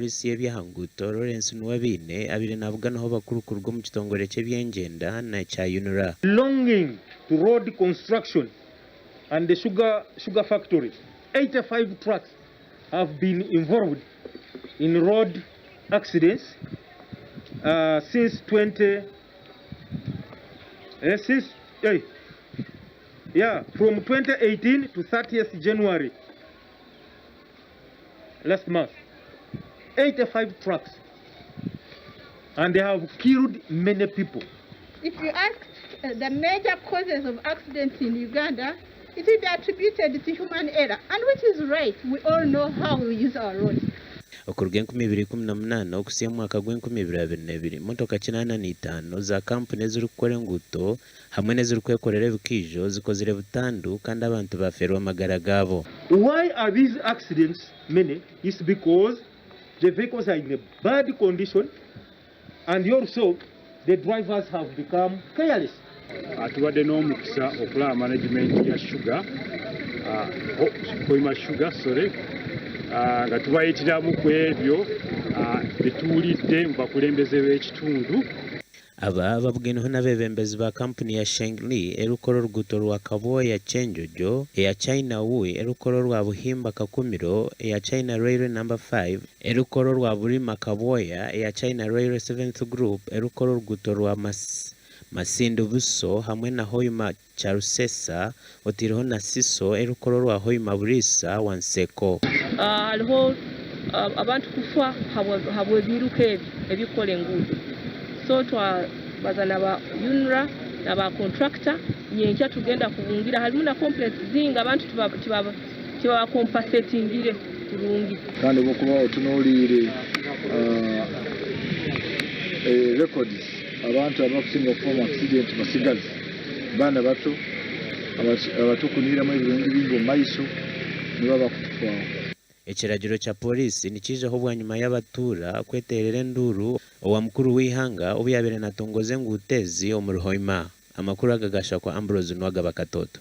Pooriisi y'eby'ahanguuto, Lawrence Nuwabiine abaire nabuganaho abakuru kuruga omu kitongore ky'ebyengyenda n'ekya UNRA. Belonging to road construction and the sugar sugar factory, 85 trucks have been involved in road accidents since 20 since yeah from 2018 to 30th January last month 85 trucks and they have killed many people. If you ask the major causes of accidents in Uganda, it will be attributed to human error, and which is right, we all know how we use our roads. Okuruga 2018 okuhitsya omu mwaka gw'enkumi ibiri abiri n'ebiri, motoka kinaana na itaano za kampuni ezirikukora enguuto hamwe n'ezirikwekorera ebikaijo zikozire butandu kandi abantu baafeerwa amagara gaabo. Why are these accidents many? It's because the vehicles are in a bad condition and also the drivers have become careless. Tubadde n'omukisa okulaba management ya Sugar, Hoima Sugar sorry, nga tubayitiramu ku ebyo bye tuwulidde mu bakulembeze b'ekitundu. Aba babugaineho n'abeebembezi ba kampuni ya Shengli erikukora oruguuto rwa Kabwoya Kyenjojo, eya China Wui erikukora orwa Buhimba Kakumiro, eya China Railway Number Five erikukora orwa Burima Kabwoya, eya China Railway Seventh Group erikukora oruguuto rwa Masindi Buso hamwe na Hoima Kyarusesa otaireho na Siso erikukora orwa Hoima Buriisa Wanseko. Hariho abantu kufa habw'ebiiruka ebi ebirikukora enguudo so twabaza na ba UNRA na ba contractor nyenkya tugenda kubungira harimu na complaints zingi abantu tibabakompasetingire kurungi. Kandi obu okuba otunuliire records abantu abakusinga kufa omu accident basigazi, baana bato abatukunihiramu ebirungi bingi omu maiso nibo abakutufaaho. Ekiragiro kya Pooriisi nikiijaho bwanyima y'abatuura kweteerera enduuru owa mukuru w'eihanga obu yaabaire natongoza enguuto ezi omuri Hoima. Amakuru aga gaashakwa Ambrose Nwagaba Katoto.